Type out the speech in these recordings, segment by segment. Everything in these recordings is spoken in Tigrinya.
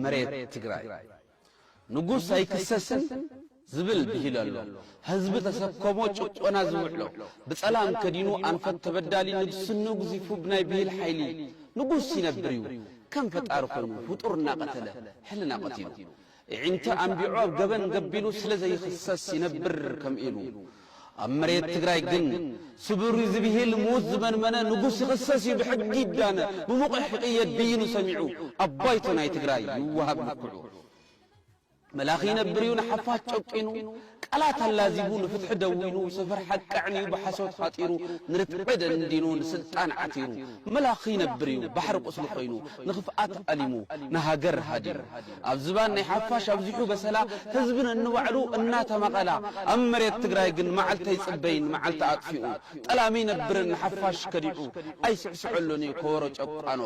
መሬት ትግራይ። ንጉስ ኣይክሰስን ዝብል ብሂል ኣሎ። ህዝቢ ተሰከሞ ጭቆና ዝውዕሎ፣ ብጸላም ከዲኑ ኣንፈት ተበዳሊ ንግስንኡ ግዚፉ ብናይ ብሂል ሓይሊ። ንጉስ ይነብር እዩ ከም ፈጣሪ ኮይኑ፣ ፍጡር እናቐተለ፣ ሕልና ቀቲሉ። እዒንተ ኣንቢዑ ኣብ ገበን ገቢሉ ስለ ዘይኽሰስ ይነብር ከም ኢሉ። ኣብ መሬት ትግራይ ግን ስቡር እዩ ዝብሂል ምዉት ዝመንመነ ንጉስ ይኽሰስ እዩ ብሕጊ ይዳነ ብሙቐ ሕቒ የድይኑ ሰሚዑ ኣብ ባይቶ ናይ ትግራይ ይወሃብ ምክዑ። መላኺ ይነብር እዩ ንሓፋሽ ጨቂኑ ቃላት ኣላዚቡ ንፍትሒ ደዊኑ ሰፈር ሓቂ ኣዕንዩ ብሓሶት ሃጢሩ ንርትዒ ደንዲኑ ንስልጣን ዓቲሩ። መላኺ ይነብር እዩ ባሕሪ ቁስሊ ኮይኑ ንኽፍኣት ኣሊሙ ንሃገር ሃዲሙ። ኣብ ዝባን ናይ ሓፋሽ ኣብዚሑ በሰላ ህዝቢ ነንባዕሉ እናተመቐላ ኣብ መሬት ትግራይ ግን መዓልቲ ኣይጽበይን መዓልቲ ኣጥፊኡ ጠላሚ ይነብርን ንሓፋሽ ከዲዑ ኣይስዕስዐሉን እዩ ከበሮ ጨቋኖ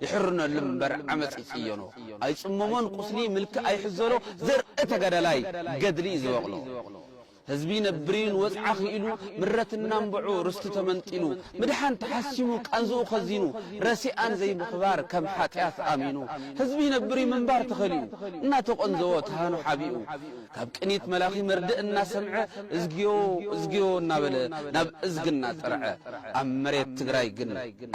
ይሕርነሉ እምበር ዓመፅ ይጽየኖ ኣይጽመሞን ቁስሊ ምልኪ ኣይሕዘሎ ዘርኢ ተጋዳላይ ገድሊ እዩ ዝበቕሎ። ህዝቢ ነብርዩ ንወፅዓ ክኢሉ ምረት እናንብዑ ርስቲ ተመንጢሉ ምድሓን ተሓሲሙ ቃንዝኡ ኸዚኑ ረሲኣን ዘይምኽባር ከም ሓጢኣት ኣሚኑ ህዝቢ ነብርዩ ምንባር ተኸሊኡ እናተቖንዘዎ ተሃኑ ሓቢኡ ካብ ቅኒት መላኺ መርድእ እናሰምዐ እዝግዮ እዝግዮ እናበለ ናብ እዝጊ እናጠርዐ ኣብ መሬት ትግራይ ግን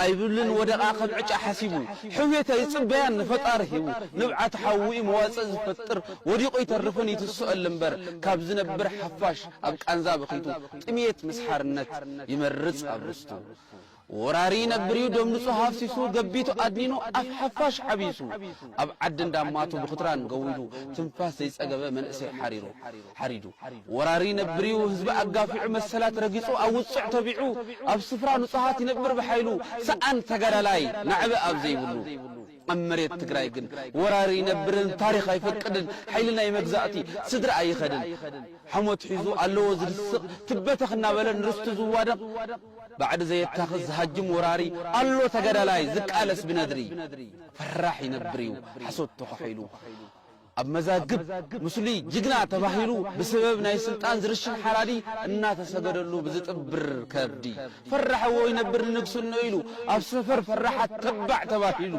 ኣይብልን ወደቓ ከም ዕጫ ሓሲቡ ሕውየት ኣይጽበያን ንፈጣሪ ሂቡ ንብዓት ሓዊ እዩ መዋፅእ ዝፈጥር ወዲቑ ይተርፍን ይትስኦል እምበር ካብ ዝነብር ሓፋሽ ኣብ ቃንዛ በኺቱ ጥምየት ምስ ሓርነት ይመርጽ ኣብ ርስቱ። ወራሪ ነብር እዩ ደም ንጹህ ሃፍሲሱ ገቢቱ ኣድኒኑ ኣፍ ሓፋሽ ሓቢሱ ኣብ ዓዲ እንዳማቱ ብኽትራን ገዊሉ ትንፋስ ዘይጸገበ መንእሰይ ሓሪሩ ሓሪዱ ወራሪ ነብር እዩ ህዝቢ ኣጋፊዑ መሰላት ረጊጹ ኣብ ውጽዕ ተቢዑ ኣብ ስፍራ ንጹሃት ይነብር ብሓይሉ ሰኣን ተጋዳላይ ናዕቢ ኣብ ዘይብሉ ኣብ መሬት ትግራይ ግን ወራሪ ይነብርን ታሪኽ ኣይፈቅድን ሓይሊ ናይ መግዛእቲ ስድራ ኣይኸድን ሓሞት ሒዙ ኣለዎ ዝድስቕ ትበተኽ እናበለ ንርስቱ ዝዋደቕ ባዕዲ ዘየታኽስ ዝሃጅም ወራሪ ኣሎ ተጋዳላይ ዝቃለስ ብነድሪ ፈራሕ ይነብር እዩ ሓሶት ተኾሒሉ ኣብ መዛግብ ምስሉይ ጅግና ተባሂሉ ብሰበብ ናይ ስልጣን ዝርሽን ሓራዲ እናተሰገደሉ ብዝጥብር ከብዲ ፈራሕዎ ይነብር ንንግስኖ ኢሉ ኣብ ሰፈር ፈራሓት ተባዕ ተባሂሉ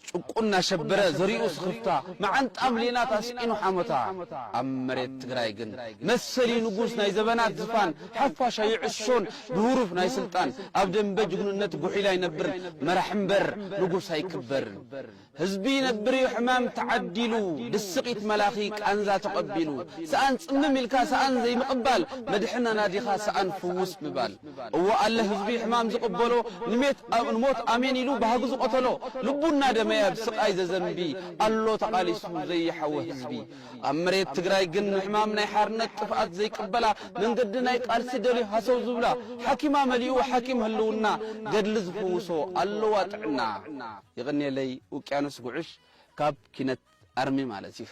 ጭቁን እናሸበረ ዘሪኡ ስኽፍታ መዓንጣ ምልናት ኣስዒኑ ሓሞታ ኣብ መሬት ትግራይ ግን መሰሊ ንጉስ ናይ ዘበናት ዝፋን ሓፋሻ ይዕሾን ብህሩፍ ናይ ስልጣን ኣብ ደንበ ጅግንነት ጉሒላ ይነብርን መራሕ እምበር ንጉስ ኣይክበርን ህዝቢ ይነብር እዩ ሕማም ተዓዲሉ ድስቒት መላኺ ቃንዛ ተቐቢሉ ሰኣን ጽምም ኢልካ ሰኣን ዘይምቕባል መድሕን ኣናዲኻ ሰኣን ፍውስ ምባል እወ ኣለ ህዝቢ ሕማም ዝቕበሎ ንሜት ንሞት ኣሜን ኢሉ ባህጊ ዝቐተሎ ልቡ እናደመየ ኣብ ስቓይ ዘዘንቢ ኣሎ ተቓሊሱ ዘይሓወ ህዝቢ ኣብ መሬት ትግራይ ግን ንሕማም ናይ ሓርነት ጥፍኣት ዘይቅበላ መንገዲ ናይ ቃልሲ ደልዩ ሃሰው ዝብላ ሓኪማ መሊኡ ሓኪም ህልውና ገድሊ ዝፍውሶ ኣለዋ ጥዕና ይቕኔለይ ውቅያኖስ ጉዕሽ ካብ ኪነት ኣርሚ ማለት እዩ